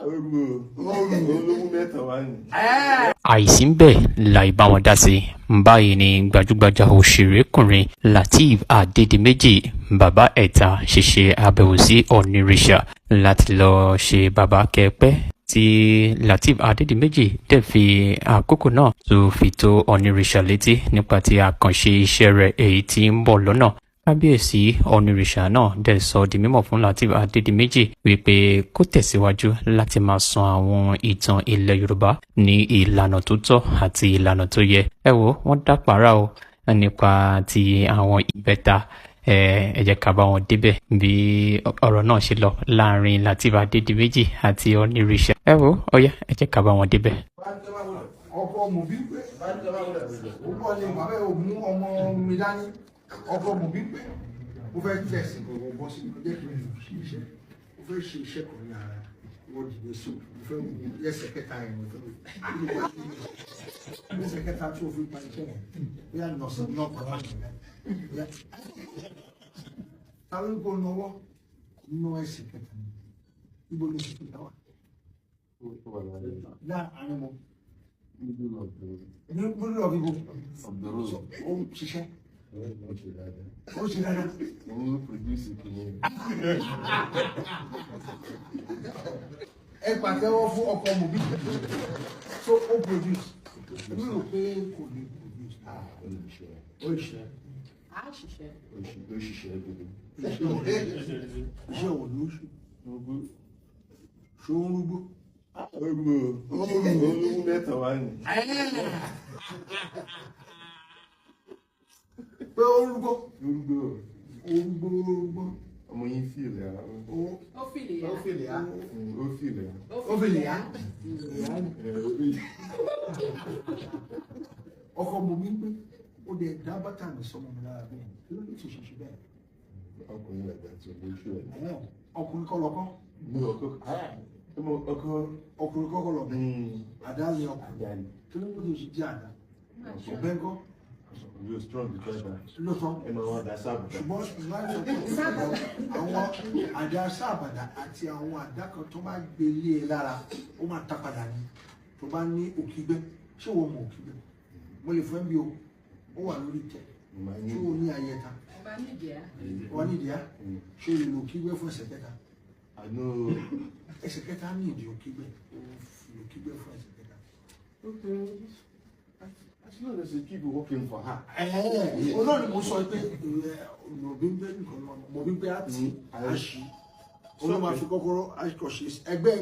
Olówó mẹ́ta wá ní. Àìsí ńbẹ̀ láì bá wọn dá sí i. Báyìí ni gbajúgbajà òṣèrékùnrin Lateef Adédìméjì Bàbá Ẹ̀ta ṣe ṣe àbẹ̀wò sí Ọ̀nìrìṣà láti lọ́ọ́ ṣe bàbá kẹ́pẹ́, tí Lateef Adédìméjì dẹ̀ fi àkókò náà tó fi tó Ọ̀nìrìṣà létí nípa ti àkànṣe iṣẹ́ rẹ̀ èyí tí ń bọ̀ lọ́nà. Kábíyèsí Ọ̀nìrìṣà náà dẹ̀ sọ di mímọ̀ fún Lateef Adédìméjì wípé kó tẹ̀síwájú láti máa sọ àwọn ìtàn ilẹ̀ Yorùbá ní ìlànà tó tọ́ àti ìlànà tó yẹ. Ẹ wo, wọ́n dápàárà o nípa ti àwọn ìbẹ́ta. Ẹ jẹ́ ká bá wọn débẹ̀ bí ọ̀rọ̀ náà ṣe lọ láàrin Lateef Adédìméjì àti Ọ̀nìrìṣà. Ẹ wo, ọ̀yá, ẹ jẹ́ ká bá wọn débẹ̀. Ọkọ mò bí pé ó bọ́ ni bàbá ẹ̀ ò mú ọmọ mi dání. Ọkọ mò bí pé ó fẹ́ tẹ̀sí gbọ̀ngàn bọ́ sí jẹ́ kí n ṣe iṣẹ́, ó fẹ́ ṣe iṣẹ́ kan ní ara wọ́n dìde sùn. Mo fẹ́ wù ẹsẹ̀ kẹta yẹn, mo fẹ́ wù ẹsẹ̀ kẹta tí o fi pa iṣẹ́ yẹn. Bóyá nọ̀sí náà kọ́ láti rẹ̀ ta ló ń kó nọwọ́ nínú ẹsẹ̀ kẹta yẹn? Ibo ni ẹsẹ̀ kẹta wà láàárín mọ́ ní middle of ibo? Ó ń ṣiṣẹ́, ó ṣe dáadáa. Òun ló produce kìíní. Ẹ pàtẹ́wọ́ fún ọkọ mòbí so ó produce. Èmi rò pé kò lè produce. Ó ṣe. A ṣiṣẹ́. Ó ṣiṣẹ́ gidi. Iṣẹ́ wo ló ṣe? Ṣó ń rúgbó? Olówó mẹ́ta wá ní. Pé ó ń rúgbó? Orúgbó. Ó ń rúgbó, ó ń rúgbó. Ọmọ yín fìlẹ̀ á. Ó fìlè yá. Ó fìlè á. Ó fìlẹ̀ á. Ó fìlè á. Ọkọ mòbí pé ó dẹ̀ dá bàtà mi sọmọ mi lára bẹ́ẹ̀. Kí ló lè ṣe ṣe bẹ́ẹ̀? Ọkùnrin àgbà tí ó lójú ẹ̀. Ọkùnrin kọ́ lọ́kọ́. Ní ọkọ. Ọkọ. Ọkùnrin kọ́kọ́ lọ bẹ́ẹ̀, àdá ni ọkùnrin. Kí ló lè ṣe jẹ́ àdá ọ̀bẹ ńkọ́? Yóò strong because that. Lóòótọ́. Ẹ máa wá da sáàbù. Ṣùgbọ́n ìwádìí sọ pé àwọn àdá sábàdà àti àwọn àdá kan tó bá gbé lé e lára, ó máa ta padà ní. Tó bá ní òkígbẹ́, ṣé wọ́n mọ òkígbẹ́? Mo lè fẹ́ bí o, ó wà lórí tẹ̀ tí o ní ayẹta. Ọba nídìí á. Wọ́n ní ìdí á. Ṣé o lè lo òkígbẹ́ fún ẹsẹ̀ kẹta? Àánú. Ẹsẹ̀ kẹta ní ìdí òkígbẹ́, o fi òkígbẹ́ fún ẹsẹ̀ kẹta. As long as you keep working for her. Olóòrùn mo sọ pé mọ̀bí ń gbé nìkan, mọ̀bí ń gbé àti àṣì olóò máa fi kọ́kọ́rọ́ àṣìkọ̀ṣe ẹgbẹ́.